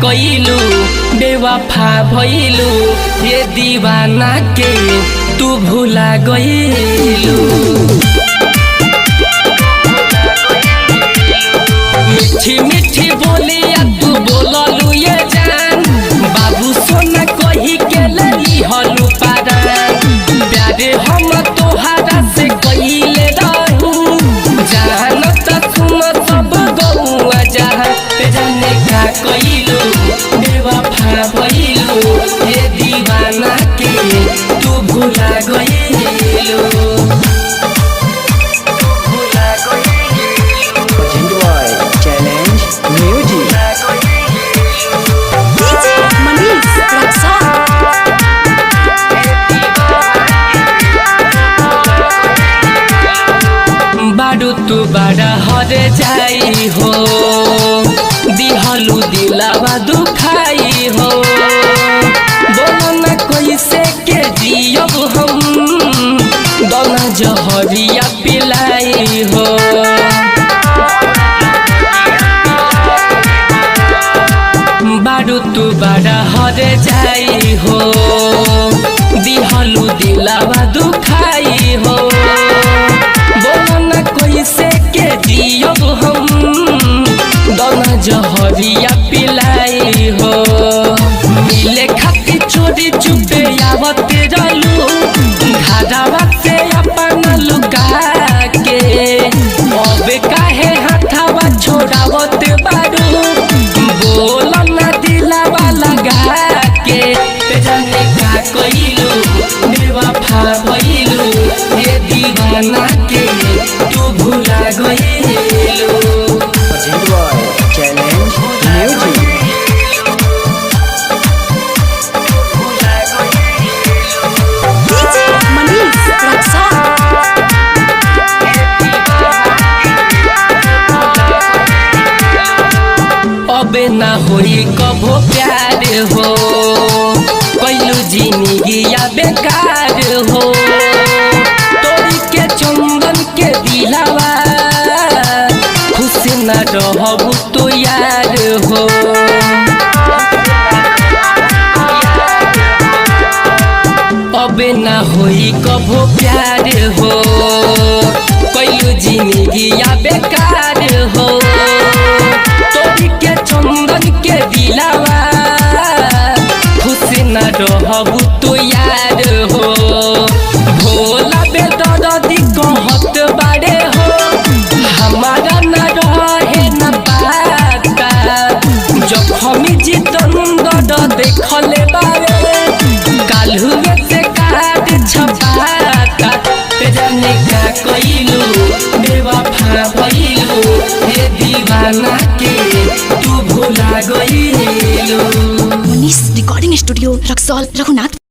कइलू बेवफा भइलू ये दीवाना के तू भुला गइलू। मीठी मीठी बोलिया तू बोललू ये जान, बाबू सोना कही के लेली हलू पारान। प्यारे हम तोहारा से कइले रहू, जान त सुन सब गौआ जहाँ। ते जाने का कइलू बेवफा भइलू ये दीवाना के तू भुला गइलू। Present by Challenge Music. DJ Manish Raxaul. बाडू तू बाडा हरे जाई हो, दिहलू दिलावा दुखाई हो। बोलो ना कैसे के जियब हम, दोना जहरिया पिलाई हो। बाडू तू बाडा हरे जाई हो, दिहलू दिलावा दुखाई हो। बोलो ना कैसे के जियब हम, दोना जहरिया पिलाई हो। मिले खातिर चोरी चुपे आवत रहलू, घरवा से अपन लुका के। अब काहे हाथावा छोड़ावत बारू, बोलो ना दिलावा लगा के। ते जाने का कइलू बेवफा भइलू ये दीवाना के तू भुला गइलू। Present by Challenge Music. DJ Manish Raxaul. अबे ना होई कभो प्यार हो, कैलू जिंदगी या बेकार हो। तोरी के चंदन के दिलावा खुश ना रहबू तो यार हो। अबे ना होई कभो प्यार हो, कैलू जिंदगी या बेकार हो। तोरी के चंदन के दिलावा खुश न रहबू तो यार हो। भोला बेदर्दी कहत बाड़े हो, हमारा न रहे न पाता। जखमी जितंदर देखले बारे, काल्हुए से काट छपाता। ते जाने का कइलू बेवफा भइलू ये दीवाना के तू भुला गइलू। Manish recording studio Raxaul Raghunath.